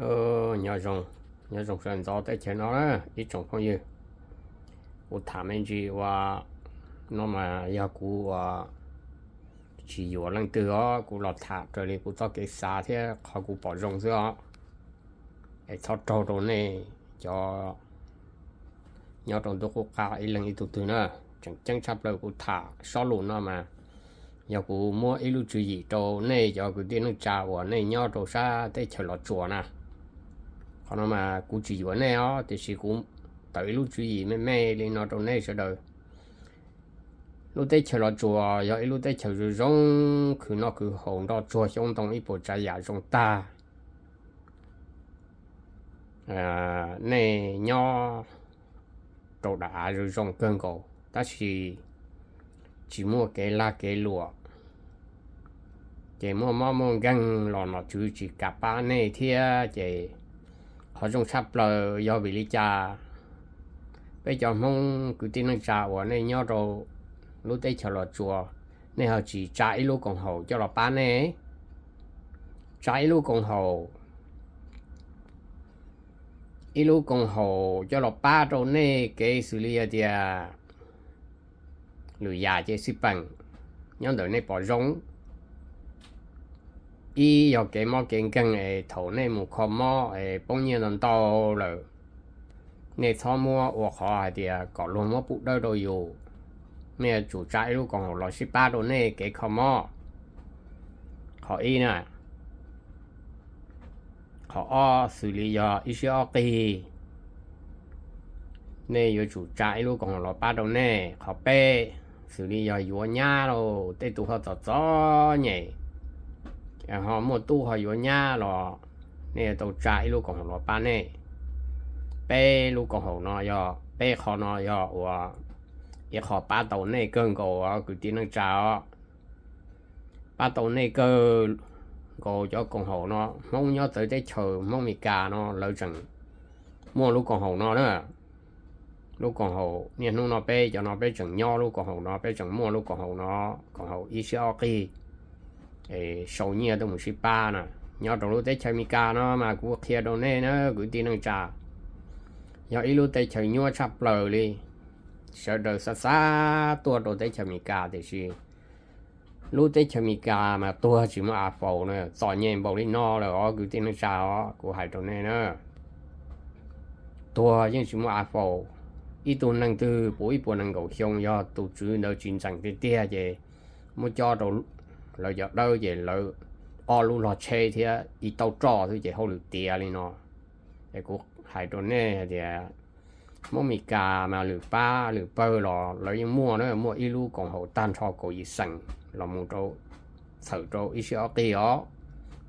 Nyob zoo, nyob zoo sawv ntxov teb chaws no na ib tsoom phooj ywg. Kuv tham me ntsis uas no mas yog kuv uas tsis yuam leej twg os, kuv los tham raws li kuv txoj kev xav thiab qhov kuv pom zoo xwb os. Es txhob raug rau nej cov nyob rau ntuj qub qab ib leeg ib tug twg na. Tseem ceeb tshaj plaws kuv tham sob lus no mas yog kuv muab ib lub tswv yim rau nej cov kwv tij neej tsa uas nej nyob rau sab teb chaws Los Tsuas na. Qhov no mas kuv tsis yuam nej os, tiam sis kuv tawm ib lub tswv yim me me li no rau nej sawv daws. Lub teb chaws Los Tsuas yog ib lub teb chaws zoo zoo, khwv noj khwv haus nroj tsuag xyoob ntoo ib puas tsav yam zoo tag. Nej nyob rau dav av zoo zoo kawg nkaus tab sis tsis muaj kev lag kev luam, ces muaj mob muaj nkeeg los nom tswv tsis kam pab nej thiab ces qhov zoo tshaj plaws yog vim li cas peb cov Hmoob kwv tij neej tsa uas nej nyob rau lub teb chaws Los Tsuas, nej ho tsis tsa ib lub koom haum coj los pab nej? Tsa ib lub koom haum, ib lub koom haum coj los pab rau nej kev xws li hais tias lwm yam ces xij peem nyob ntawm nej pom zoo. Ib yog kev mob kev nkeeg es thaum nej mus kho mob es poob nyiaj ntau ntau lawm, nej txhob muab ua qhov hais tias kom luag muab pub dawb rau yus. Nej yuav tsum tsa ib lub koom haum los sib pab rau nej kev kho mob. Qhov ib na. Qhov ob xws li yog ib siab ob qig, nej yuav tsum tsa ib lub koom haum los pab rau nej. Qhov peb xws li yog yuav nyab lauj, tej tus ho txom txom nyem ho muaj tub ho yuav nyab los nej yuav tau tsa ib lub koom haum los pab nej. Peb lub koom haum no yog, peb qho no yog ua ib qho pab tau nej kawg nkaus os kwv tij neej tsa os. Pab tau nej kawg nkaus cov koom haum no. Hmoob nyob txawv teb chaws, Hmoob Mes Kas no lawv tseem muaj lub koom haum no na. Lub koom haum niaj hnub no peb cov no peb tseem nyob lub koom haum no, peb tseem muaj lub koom haum no, koom haum ib siab ob qig sau nyiaj tuaj mus sib pab na. Nyob rau lub teb chaws Mes Kas no mas kuv qhia rau nej na kwv tij neej tsa, yog ib lub teb chaws nyuaj tshaj plaws li. Sawv daws xav xav tuaj rau teb chaws Mes Kas tiam sis lub teb chaws Mes Kas mas tuag tsis muaj av faus na, txom nyem npaum li no lawm os kwv tij neej tsa os, kuv hais rau nej na. Tuag yeej tsis muaj av faus. Ib tug neeg twg puv ib puas nees nkaum xyoo yog tus tswv ntawd tsis ntxeem tiag tiag ces muab cob rau lawv cov dawb ces lawv ob lub log tsheb thiab ib tauj roj xwb ces hauj lwm tiav li no. Es kuv hais rau nej hais tias Hmoob Mes Kas mas lwm pab lwm pawg los lawv yeej muaj na, muaj ib lub koom haum tag nrho kaum yim xeem los mus rau, txhawm rau ib siab ob qig os.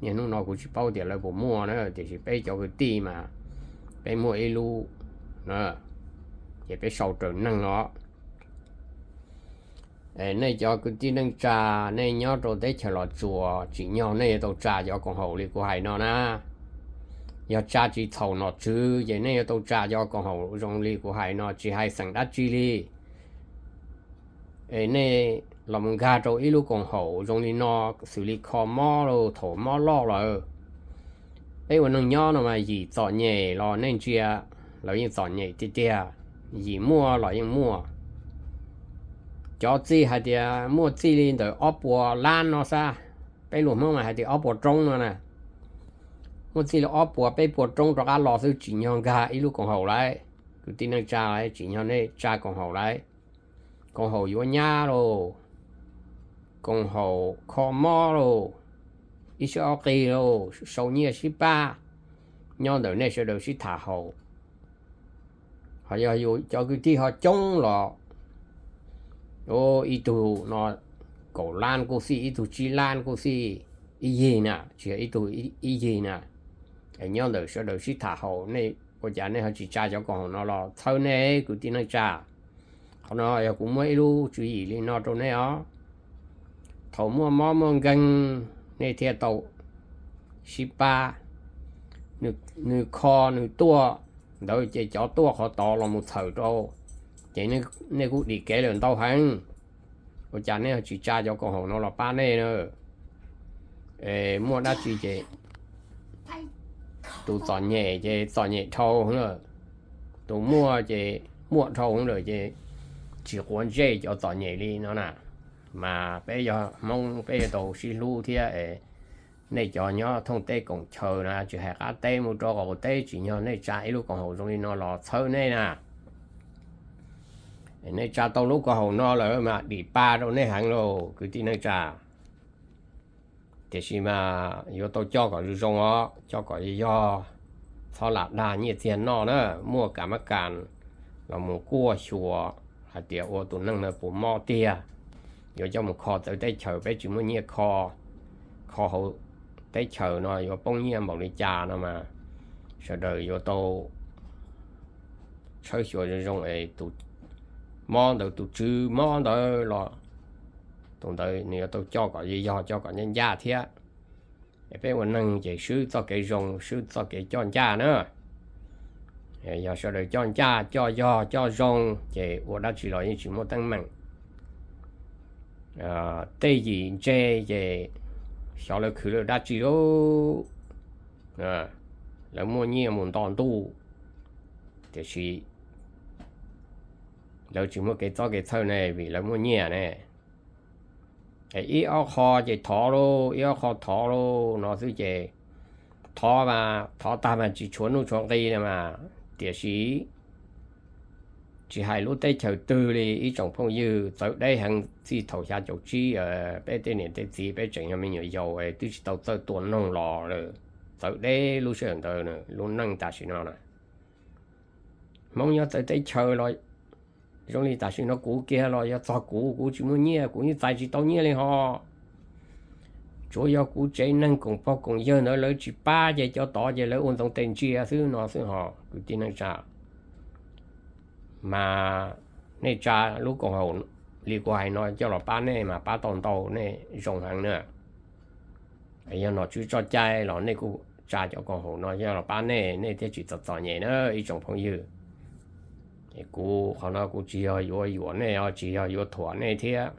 Niaj hnub no kuv tsis paub tias lawv puas muaj na, tiam sis peb cov kwv tij mas peb muaj ib lub na, ces peb sau raws neeg os. Nej cov kwv tij neej tsa, nej nyob rau teb chaws Los Tsuas tsim nyog nej yuav tau tsa cov koom haum li kuv hais no na. Yog tsa tsis txhaum nom tswv ces nej yuav tau tsa cov koom haum zoo li kuv hais no, tsis hais xeem dab tsi li. Es nej los mus nkag rau ib lub koom haum zoo li no, xws li kho mob lauj, thaum mob loj lawm. Peb ua neeg nyob no mas yim txom nyem los nej ntsia, lawv yeej txom nyem tiag tiag, yim muaj los yeej muaj. Cov txij hais tias muaj txij li ntawm ob puas lab no xwb, peb luag Hmoob mas hais tias ob puas roob no na. Muaj txij li ob puas peb puas roob rov qab los xwb tsim nyog nkag ib lub koom haum lauj. Kwv tij neej tsa lauj, tsim nyog nej tsa koom haum lauj. Koom haum yuav nyab lauj, koom haum kho mob lauj, ib siab ob qig lauj, sau nyiaj sib pab, nyob ntawm nej sawv daws sib tham haum. Ho yog yus cov kwv tij ho coob los ib tug no kaum lab kuj xij, ib tug tsib lab kuj xij, ib yig na, tsis yog ib tug, ib yig na. Es nyob ntawm sawv daws sib tham haum, nej ua cas nej ho tsis tsa cov koom haum no los txhawb nej kwv tij neej tsa. Qhov no yog kuv muab ib lub tswv yim li no rau nej os. Thaum muaj mob muaj nkeeg nej thiaj tau sib pab. Nws kho nws tuaj ntawd ces cov tuaj qhov tod los mus txhawm rau, ces nej kuj dim kev lawm ntau heev. Ua cas nej tsis tsa cov koom haum no los pab nej na? Es muaj dab tsi ces Tus txom nyem ces txom nyem dhau lawm, tus muaj ces muaj dhau lawm ces tsis quav ntsej cov txom nyem li no na. Mas peb yog Hmoob peb yuav tau sib hlub thiab. Nej cov nyob thoob teb koom chaw na, tsis hais qab teb mus rau qaum teb, tsim nyog nej tsa ib lub koom haum zoo li no los txhawb nej na. Nej tsa tau lub koom haum no lawm mas dim pa rau nej heev lauj kwv tij neej tsa. Tiam sis mas yuav tau coj kom zoo zoo os, coj kom yog, txhob lam dag nyiaj txiag noj na. Muaj kam mab kas los mus kuaj xyuas hais tias ua tus neeg no puas mob tiag. Yuav coj mus kho txawv teb chaws, peb tsis muaj nyiaj kho, kho hauv teb chaws no yuav poob nyiaj npaum li cas no mas sawv daws yuav tau tshawb xyuas zoo zoo es tus mob ntawd, tus tswv mob ntawd los tus ntawd nws yuav tau coj kom yog, coj kom ncaj ncaj thiab. Es peb ua neeg ces swb txoj kev zoo, swb txoj kev coj ncaj na. Yog sawv daws coj ncaj, coj yog, coj zoo ces ua dab tsi los yeej tsis muaj teeb meem. Tej yim ntse ces xyov lawv khwv lawv dab tsi lauj. Lawv muaj nyiaj mus nto ntuj, tiam sis lawv tsis muaj kev txob kev txhawj ne, vim lawv muaj nyiaj ne. Ib ob qho ces thov lauj, ib ob qho thov lauj no xwb ces thov mas thov tag mas tsis tshuav nuj tshuav nqi na mas. Tiam sis tsis hais lub teb chaws twg li ib tsoom phooj ywg, txawv deb heev. Txij thaum xya caum tsib peb tej niam tej txiv peb tseem yog me nyuam yaus twb tsis tau txawj tua noog los lawm, txawv deb lub sij hawm ntawd, lub neej tam sim no na. Hmoob nyob txawv teb chaws los zoo li tam sim no kuv kiag los yog txog kuv, kuv tsis muaj nyiaj kuv yeej txais tsis tau nyiaj li ho. Tsuav yog kuv tsev neeg koom pog koom yawg ntawd lawv tsis pab ces cov tod ces lawv ua ntxoov tes ntsia xwb no xwb ho kwv tij neej tsa. Mas nej tsa lub koom haum li kuv hais no coj los pab nej mas pab tau ntau, nej zoo heev na. Yog nom tswv tso cai los nej kuj tsa cov koom haum no coj los pab nej, nej thiaj tsis txom txom nyem na ib tsoom phooj ywg. Kuv qhov no kuv tsis yog yuav yuam nej os, tsis yog yuav thuam nej thiab.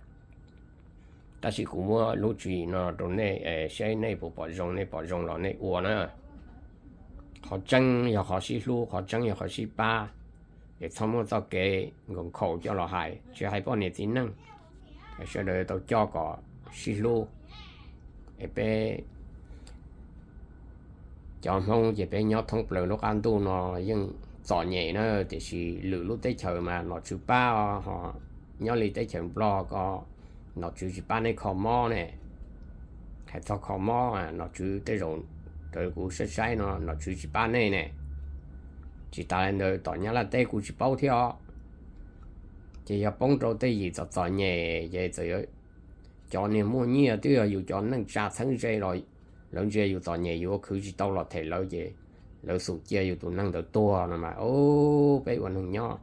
Tab sis kuv muab lub tswv yim no rau nej, seb nej puas pom zoo, nej pom zoo los nej ua na. Qhov tseeb yog qhov sib hlub, qhov tseeb yog qhov sib pab. Es txhob muab txoj kev nkaus nkhaus coj los hais, tsis hais poj niam txiv neej, sawv daws tau coj kom sib hlub. Es peb cov Hmoob ces peb nyob thoob plaws lub qab ntuj no yeej txom nyem na, tiam sis lwm lub teb chaws mas nom tswv pab os. Nyob li teb chaws Nplog ko nom tswv tsis pab nej kho mob ne. Hais txog kho mob, nom tswv tej zaum raws kuv saib saib no nom tswv tsis pab nej ne. Tsis tas li ntawd tom Nyab Laj teb kuv tsis paub thiab os. Ces yog poob rau tej yim txom txom nyem ces txawm yuav, cov niag muaj nyiaj twb yog yus cov neej tsa txheeb ze los lawv ntsia yus txom nyem yus ua khwv tsis tau los them lawv ces lawv xum cia yus tus neeg ntawd tuag no mas. Peb ua neeg nyob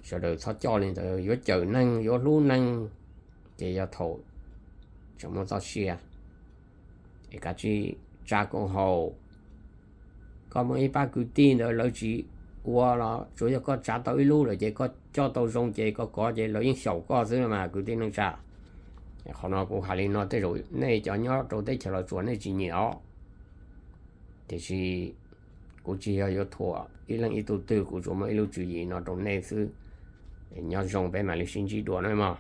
sawv daws txhob coj li ntawd, yuav cawm neeg yuav hlub neeg ces yog thaum tseem muaj txoj sia es kav tsij tsa koom haum. Koj muaj ib pab kwv tij ntawd lawv tsis ua los tsuas yog koj tsa tau ib lub lawm ces koj coj tau zoo ces koj kov ces lawv yeej xyaum koj xwb mas kwv tij neej tsa. Qhov no kuv hais li no tej zaum nej cov nyob rau teb chaws Los Tsuas nej tsis nyiam os. Tiam sis kuv tsis yog yuav thuam ib leej ib tug twg, kuv tsuas muaj ib lub tswv yim no rau nej xwb. Nyob zoo peb mam li sib ntsib dua na mog.